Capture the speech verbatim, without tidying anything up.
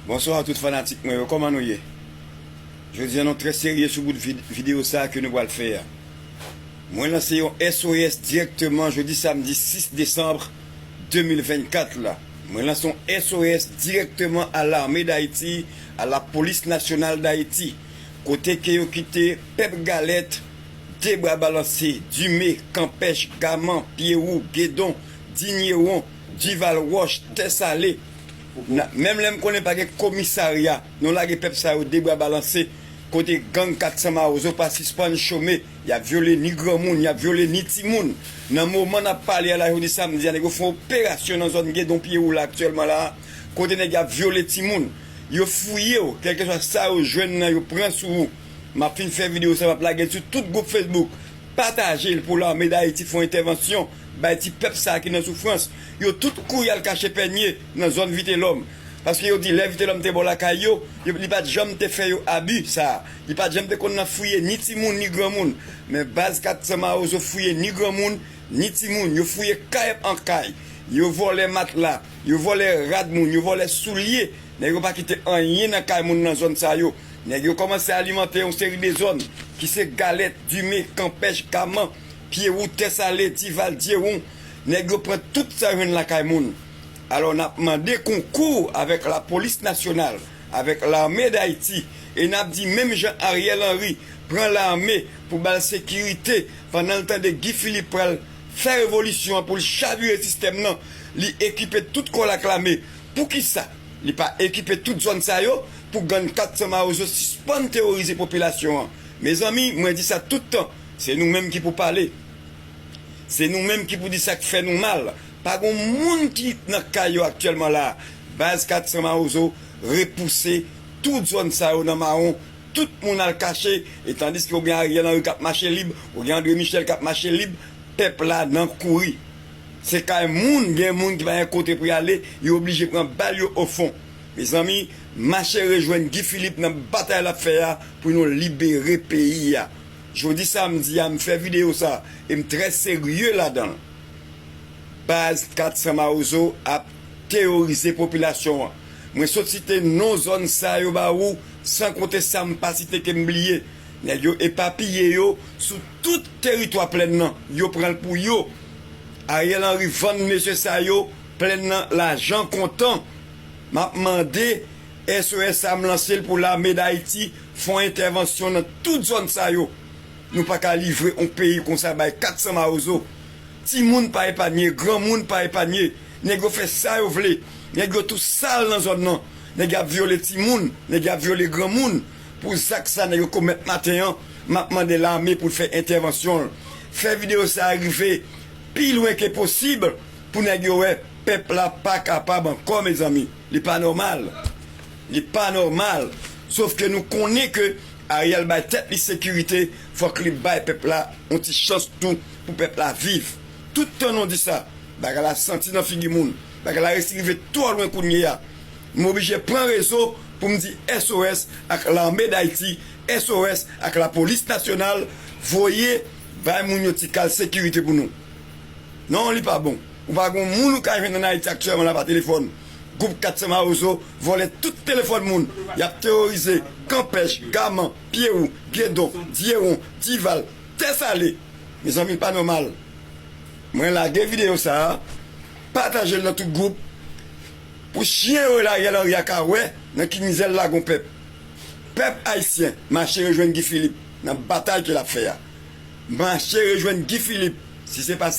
Bonswa tout fanatik mwen yo, kòman nou ye? Jodi a nou trè serye sou bout vid-, videyo sa a ke nou pral fè a. Mwen lanse yon S O S dirèkteman jodi samdi sis desanm de mil vennkat la. Mwen lanse yon S O S dirèkteman a Lame Dayiti, a Lapolis Nasyonal Dayiti, kote ke yo kite pèp Galèt, Debra Balanse, Dime, Kanpèch, Gaman, Pyewou, Gedon, Dinyewon, Dival Wòch, Tè Sale. Menm lè m konnen pa gen komisarya, nou lage pèp sa yo debra balanse, kote gang kat san Mawozo pa sispann chome, y ap vyole ni granmoun, y ap vyole ni timoun. Nan moman n ap pale a la, jodi samdi a, nèg yo fè yon operasyon nan zòn Gedon Pyewou la aktyèlman la, kote nèg yo ap vyole timoun. Yo fouye w, kèlkeswa sa yo jwenn nan, yo pran sou ou. M ap fin fè videyo sa, m ap lage l sou tout gwoup Facebook. Pataje l pou Lame Dayiti fè yon entèvansyon, bay ti pèp sa a ki nan soufrans. Yo tout kouri al kache pènye nan zòn Vitelòm. Paske yo di lè Vitelòm te bò lakay yo, yo, li pa t janm te fè yo abi sa a. Li pa t janm te konn nan fouye ni timoun ni granmoun. Men baz kat san Mawozo fouye ni granmoun, ni timoun. Yo fouye kay an kay. Yo vòlè matla. Yo vòlè rad moun. Yo vòlè soulye. Nèg yo pa kite anyen nan kay moun nan zòn sa yo. Nèg yo kòmanse alimante yon seri de zòn, ki se Galèt, Dime, Kanpèch, Gaman, Pyewou, Tè Sale, Dival, Dyewon. Nèg yo pran tout sa yo jwenn lakay moun. Alò, n ap mande konkou avèk Lapolis Nasyonal, avèk Lame Dayiti, e n ap di menm jan Ariel Henry pran lame pou ba l sekirite pandan l tande Guy Philippe pral fè revolisyon an pou l chavire sistèm nan, li ekipe tout kò l ak lame. Poukisa li pa ekipe tout zòn sa yo pou gang kat san Mawozo sispann teworize popilasyon an? Mezanmi, mwen di sa tout tan, se nou menm ki pou pale. Se nou menm ki pou di sa k fè nou mal. Pa gon moun ki nan kay yo aktyèlman la. Baz kat san Mawozo repouse tout zòn sa yo nan mawon. Tout moun al kache, e tandiske ou gen Ariel Henry k ap mache lib, ou gen André Michel k ap mache lib, pèp la nan kouri. Se kay moun, gen moun ki pa gen kote pou y ale, yo oblije pran bal yo ofon. Mezanmi, mache rejwenn Guy Philippe nan batay l ap fè a pou nou libere peyi a. Jodi samdi a, m fè videyo sa, e m trè serye ladan l. Baz kat san Mawozo ap teworize popilasyon an. Mwen sot site non zòn sa yo ba ou, san konte sa m pa site ke m bliye. Nèg yo epapiye yo sou tout teritwa plèn nan. Yo pran l pou yo. Ariel Henry vann mesye sa yo plèn nan lajan kontan. M ap mande S O S sa m lanse l pou Lame Dayiti fè yon entèvansyon nan tout zòn sa yo. Nou pa ka livre yon peyi konsa bay kat san Mawozo. Timoun pa epanye, granmoun pa epanye. Nèg yo fè sa yo vle. Nèg yo tou sal nan zòn nan. Nèg y ap vyole timoun, nèg y ap vyole granmoun. Pou zak sa nèg yo komèt maten an, m ap mande lame pou l fè entèvansyon l. Fè videyo sa a rive pi lwen ke posib pou nèg yo wè pèp la pa kapab ankò, mezanmi. Li pa nòmal. Li pa nòmal. Sòf ke nou konnen ke Ariel bay tèt li sekirite, fòk li bay pèp la yon ti chans tou pou pèp la viv. Tout tan nou di sa, bagay la santi nan figi moun. Bagay la resi rive twò lwen kounye a. M oblije pran rezo pou m di S O S ak Lame Dayiti, S O S ak Lapolis Nasyonal, voye bay moun yo ti kal sekirite pou nou. Non, li pa bon. Ou pa gon moun ou ka jwenn ann Ayiti aktyèlman la pa telefòn. Gwoup kat san Mawozo vòlè tout telefòn moun. Y ap teworize Kanpèch, Gaman, Pyewou, Gedon, Dyewon, Dival, Tè Sale. Mezanmi, li pa nòmal. Mwen lage videyo sa a, pataje l nan tout gwoup, pou chen yo Ariel Henry a ka wè nan ki mizè l lage yon pèp. Pèp ayisyen, mache rejwenn Guy Philippe nan batay ke l ap fè a. Mache rejwenn Guy Philippe. Si se pa sa,